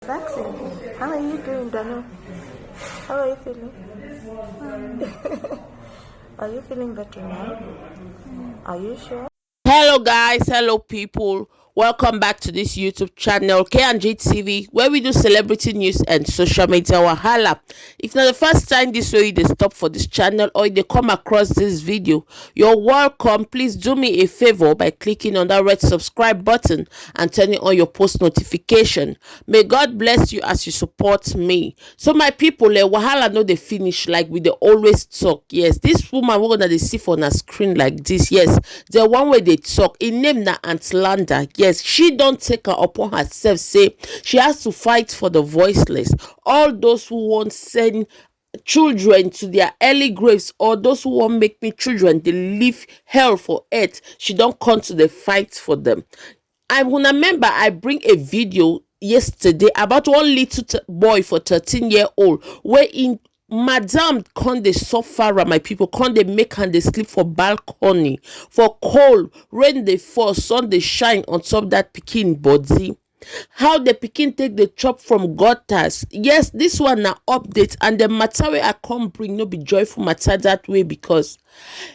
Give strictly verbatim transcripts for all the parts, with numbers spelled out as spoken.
Vaccine. How are you doing, Daniel? How are you feeling? Are you feeling better now? Are you sure? Hello guys, hello people. Welcome back to this YouTube channel, K and G T V, where we do celebrity news and social media wahala. If na the first time this way you dey stop for this channel or you dey come across this video, you're welcome. Please do me a favor by clicking on that red subscribe button and turning on your post notification. May God bless you as you support me. So my people, eh, wahala no dey finish like we dey always talk. Yes, this woman wey una dey see for una screen like this, yes, the one wey dey talk, im name na Aunt Landa. Yes, she don take am upon herself say she has to fight for the voiceless, all those who wan send children to their early graves, or those who wan make me children dey live hell for earth. She don come to dey fight for them. I una remember I bring a video yesterday about one little t- boy for thirteen year old wey im madam come dey suffer am, my people, come dey make am dey sleep for balcony, for cold, rain dey fall, sun dey shine on top that pikin body. How the pikin take dey chop from gutters. Yes, this one na update, and the matter wey I come bring no be joyful matter that way, because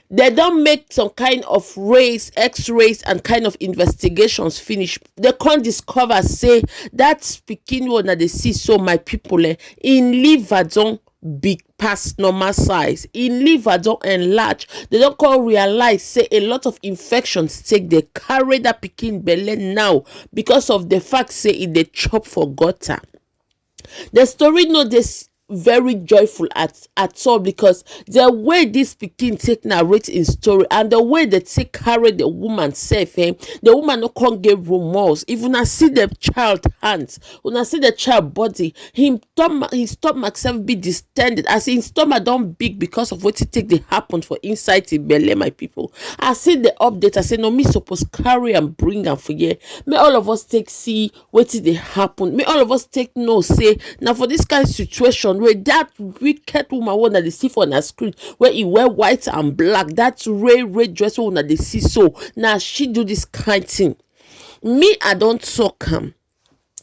they don make some kind of rays, x-rays, and kind of investigations finish. They come discover say that pikin wey una dey see so, my people, eh, im liver don big pass normal size. Im liver don enlarge. They don come realize say a lot of infections take dey carry that pikin belle now because of the fact say e dey chop for gutter. The story no dey s- very joyful at at all, because the way this pikin take narrate im story and the way they take carry the woman sef, eh, the woman no come get remorse. If una see the child hands, una see the child body, him stomach, his stomach sef be distended, as him stomach don big because of wetin take dey happen for inside him belle, my people. I see the update, I say no, me suppose carry am bring am for here. May all of us take see wetin dey happen. May all of us take know say na for this kind situation wey that wicked woman wey una dey see for una screen, wey e wear white and black, that ray ray dress wey una dey see so, na she do this kind thing. Me, I don talk am.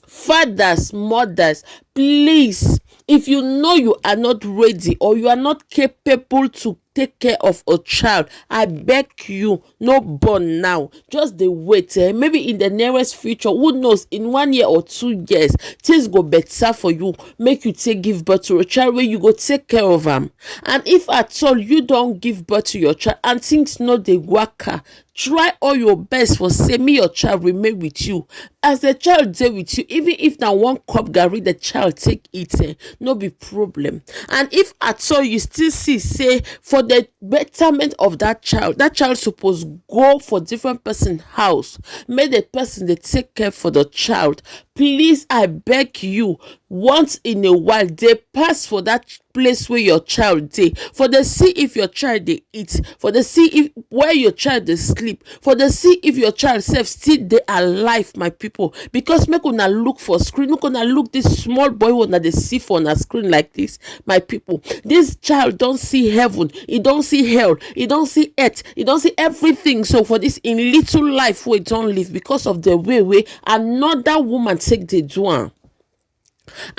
Fathers, mothers, please, if you know you are not ready or you are not capable to take care of a child, I beg you, no born now. Just dey wait, eh? Maybe in the nearest future, who knows, in one year or two years, things go better for you. Make you take give birth to a child wey you go take care of am. And if at all you don give birth to your child and things no dey waka, try all your best for say me your child remain with you. As the child dey with you, even if na one cup garri the child take eat, eh, no be problem. And if at all you still see say for the betterment of that child, that child suppose go for different person house, make the person dey take care for the child. Please, I beg you, once in a while dey pass for that place where your child dey, for dey see if your child dey eat, for dey see if where your child dey sleep, for dey see if your child sef still dey alive, my people. Because make una look for screen, make una look this small boy wey una dey see for una screen like this, my people. This child don see heaven, e don see hell, e don see earth, e don see everything. So for this in little life wey e don live, because of the way wey another woman take dey do am.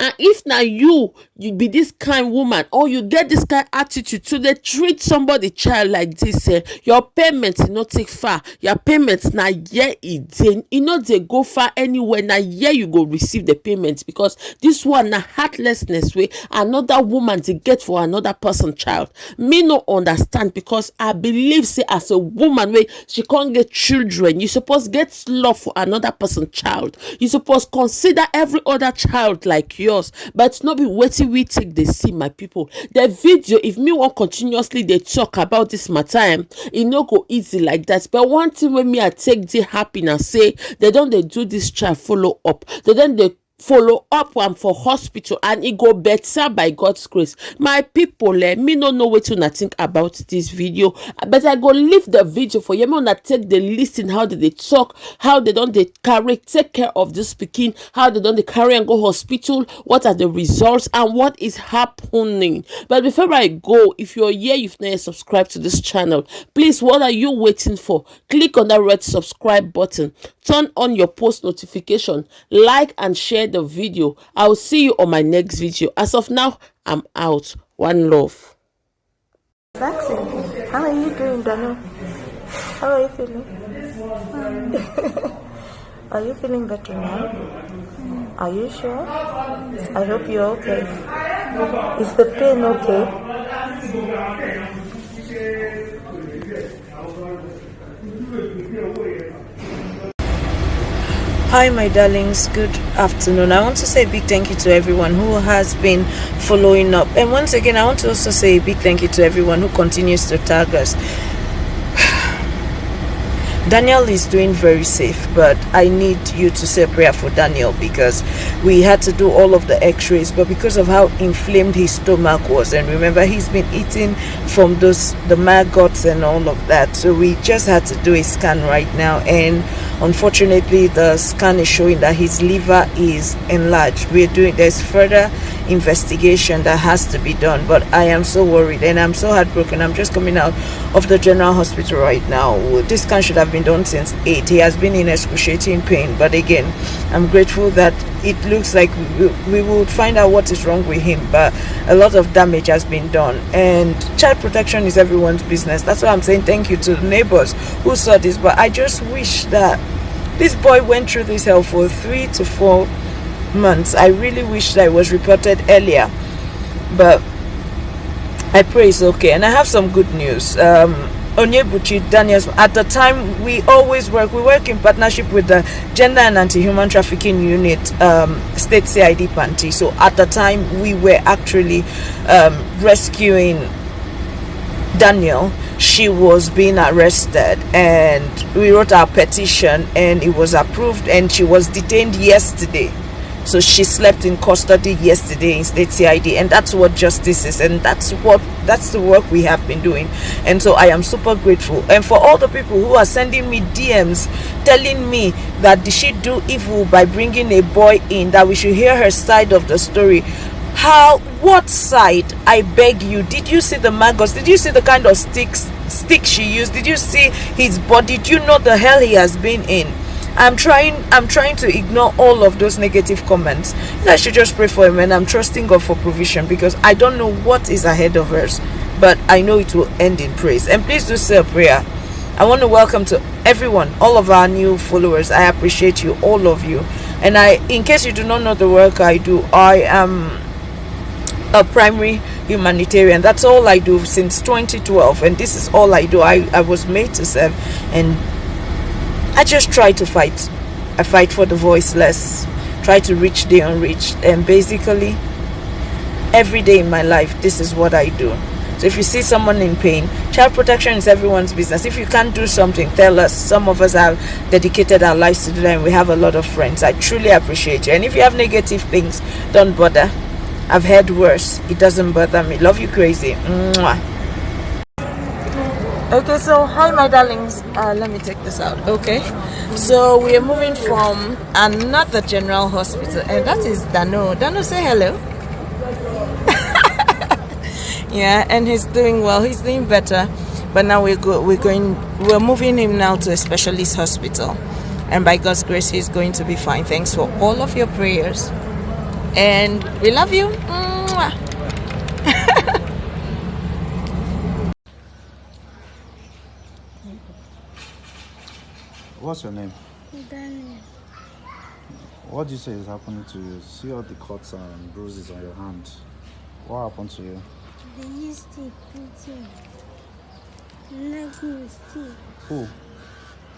And if na you, you be this kind woman, or you get this kind attitude to dey treat somebody child like this, eh, your payment e no take far. Your payment na here e dey, e no dey go far anywhere. Na here you go receive the payment, because this one na heartlessness wey another woman dey get for another person child. Me no understand, because I believe say as a woman wey she come get children, you suppose get love for another person child. You suppose consider every other child like yours, but no be wetin we take dey see, my people. The video, if me wan continuously dey talk about this matter, em, e no go easy like that. But one thing wey me I take dey happy na say they don dey do this child follow up. They don dey follow up am for hospital, and e go better by God's grace. My people, eh, me no know wetin una think about this video, but I go leave the video for you. Make una take dey listen how they dey talk, how they don dey carry take care of this pikin, how they don dey carry am go hospital, what are the results, and what is happening. But before I go, if you're here, you've not yet subscribed to this channel, please, what are you waiting for? Click on that red subscribe button, turn on your post notification, like and share the video. I'll see you on my next video. As of now, I'm out. One love. Vaccine. How are you doing, Daniel? How are you feeling? Are you feeling better now? Are you sure? I hope you're okay. Is the pain okay? Hi, my darlings. Good afternoon. I want to say a big thank you to everyone who has been following up. And once again, I want to also say a big thank you to everyone who continues to tag us. Daniel is doing very safe, but I need you to say a prayer for Daniel because we had to do all of the x rays. But because of how inflamed his stomach was, and remember, he's been eating from those, the maggots and all of that, so we just had to do a scan right now, and unfortunately, the scan is showing that his liver is enlarged. We're doing, there's further investigation that has to be done, but I am so worried and I'm so heartbroken. I'm just coming out of the general hospital right now. This scan should have been done since eight. He has been in excruciating pain, but again, I'm grateful that it looks like we, we would find out what is wrong with him, but a lot of damage has been done. And child protection is everyone's business. That's why I'm saying thank you to the neighbors who saw this. But I just wish that this boy went through this hell for three to four months. I really wish that it was reported earlier. But I pray it's okay. And I have some good news. Um, Onyebuchi Daniels, at the time, we always work, we work in partnership with the Gender and Anti-Human Trafficking Unit, um, State C I D Panti. So at the time, we were actually um, rescuing Daniel. She was being arrested, and we wrote our petition, and it was approved, and she was detained yesterday. So she slept in custody yesterday in State C I D, and that's what justice is, and that's what that's the work we have been doing. And so I am super grateful. And for all the people who are sending me D Ms telling me that did she do evil by bringing a boy in, that we should hear her side of the story. How? What side? I beg you. Did you see the maggots? Did you see the kind of sticks stick she used? Did you see his body? Do you know the hell he has been in? I'm trying I'm trying to ignore all of those negative comments. You guys should just pray for him, and I'm trusting God for provision because I don't know what is ahead of us, but I know it will end in praise. And please do say a prayer. I want to welcome to everyone, all of our new followers. I appreciate you, all of you. And I, in case you do not know the work I do, I am a primary humanitarian. That's all I do since twenty twelve, and this is all I do. I, I was made to serve, and I just try to fight. I fight for the voiceless, try to reach the unreached, and basically, every day in my life, this is what I do. So if you see someone in pain, child protection is everyone's business. If you can't do something, tell us. Some of us have dedicated our lives to do that, and we have a lot of friends. I truly appreciate you. And if you have negative things, don't bother. I've heard worse. It doesn't bother me. Love you crazy. Mwah. Okay, so hi, my darlings. Uh, let me take this out. Okay, so we are moving from another general hospital, and that is Dano. Dano, say hello. Yeah, and he's doing well. He's doing better. But now we're go- we're going we're moving him now to a specialist hospital, and by God's grace, he's going to be fine. Thanks for all of your prayers, and we love you. Mwah. What's your name? Daniel. What do you say is happening to you? See all the cuts and bruises on your hand. What happened to you? They used to put you. Let me see. Who?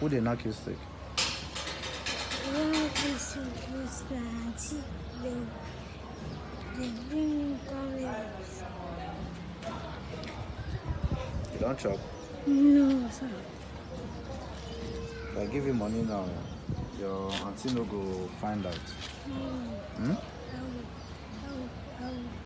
Who they knock you stick? One is supposed to auntie. They, they bring me come here. You don't chop. No, sir. If I give you money now, your auntie no go find out. No. Hmm? I will